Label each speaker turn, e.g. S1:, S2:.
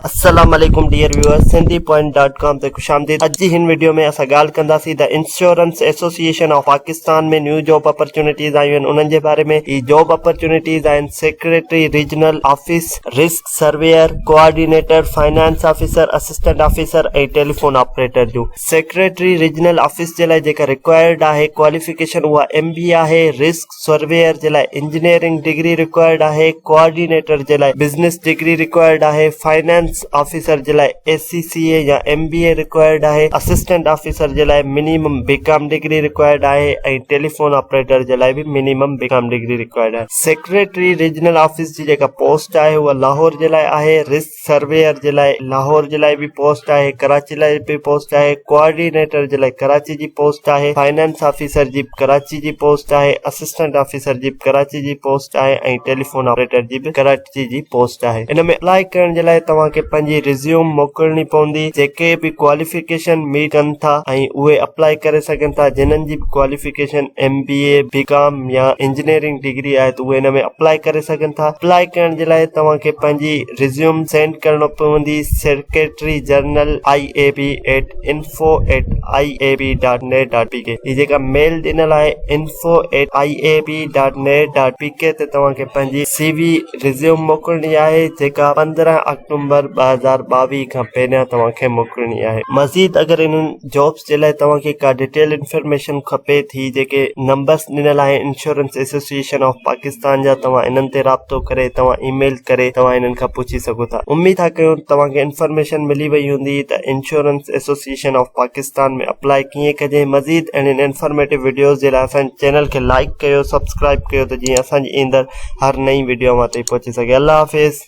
S1: السلام عليڪم dear viewers Sindhi point dot com تي خوش آمديد اڄ جي هن وڊيو ۾ اسان ڳالهه ڪنداسين ته insurance association of Pakistan ۾ new job opportunities آيون آهن انهن جي باري ۾ هي جاب اپرچونيٽيز آهن secretary regional office risk surveyor coordinator finance officer assistant officer ۽ telephone operator جون سيڪريٽري ريجنل آفيس جي لاء جيڪا رڪوائرڊ آهي ڪواليفڪيشن اها ايم بي آهي رسڪ سرويئر جي لاء انجنيئرنگ ڊگري رڪوائرڊ آهي، ڪوآرڊينيٽر جي لاء بزنس ڊگري رڪوائرڊ آهي، فائنانس آفيسر جي لاء اي سي سي اي يا ايم بي اي رڪوائرڊ آهي، اسسٽنٽ آفيسر جي لاء منيمم بي ڪام ڊگري رڪوائرڊ آهي ۽ ٽيليفون آپريٽر جي لاء به منيمم بي ڪام ڊگري رڪوائرڊ آهي. سيڪريٽري ريجنل آفيس جي جيڪا پوسٽ آهي اها لاهور جي لاء آهي، رسڪ سرويئر جي لاء لاهور جي لاء به پوسٽ آهي، ڪراچي لاء به پوسٽ آهي، ڪوآرڊينيٽر جي لاء ڪراچي جي پوسٽ آهي، فائنانس آفيسر جي به ڪراچي جي پوسٽ آهي، اسسٽنٽ آفيسر جي به ڪراچي جي پوسٽ آهي ۽ ٽيليفون آپريٽر جي به ڪراچي جي پوسٽ آهي. ان ۾ اپلائي ڪرڻ جي لاء توهان کي پنهنجي ريزيوم موڪلڻي پوندي، جيڪي به ڪواليفڪيشن ميٽ ڪن ٿا ۽ اهي اپلائي ڪري سگهن ٿا، جنھن جي به qualification M B A, B com يا انجنيئرنگ ڊگري آهي ته اهي ان ۾ اپلائي ڪري سگهن ٿا. اپلائي ڪرڻ جي لاء توهان کي پنهنجي ريزيوم سينڊ ڪرڻو پوندي secretary general I A B at info at I A B dot net dot P K هي جيڪا ميل ڏنل آهي info at I A B dot net dot P K تي توهان کي پنهنجي سي وي ريزيوم موڪلڻي آهي جيڪا 15 آڪٽومبر 2022 کان پهريان توهان کي موڪلڻي آهي مزيد اگر انهن جابس جي لاء توهان کي ڪا ڊيٽيل انفارميشن کپي ٿي جيڪي نمبرس ڏنل آهن انشورنس ايسوسيئيشن آف پاڪستان جا توهان انهن تي رابطو ڪري توهان اي ميل ڪري توهان انهن کان پڇي سگهو ٿا اميد ٿا ڪيون توهان کي انفارميشن ملي وئي هوندي ته insurance association of Pakistan ۾ apply ڪيئن ڪجي مزيد اهڙين انفارميٽو وڊيوز جي لاء اسان جي چينل کي لائيڪ ڪيو سبسڪرائب ڪيو ته جيئن اسان جي ايندڙ هر نئين وڊيو اوهان تائين پهچي سگهي الله حافظ.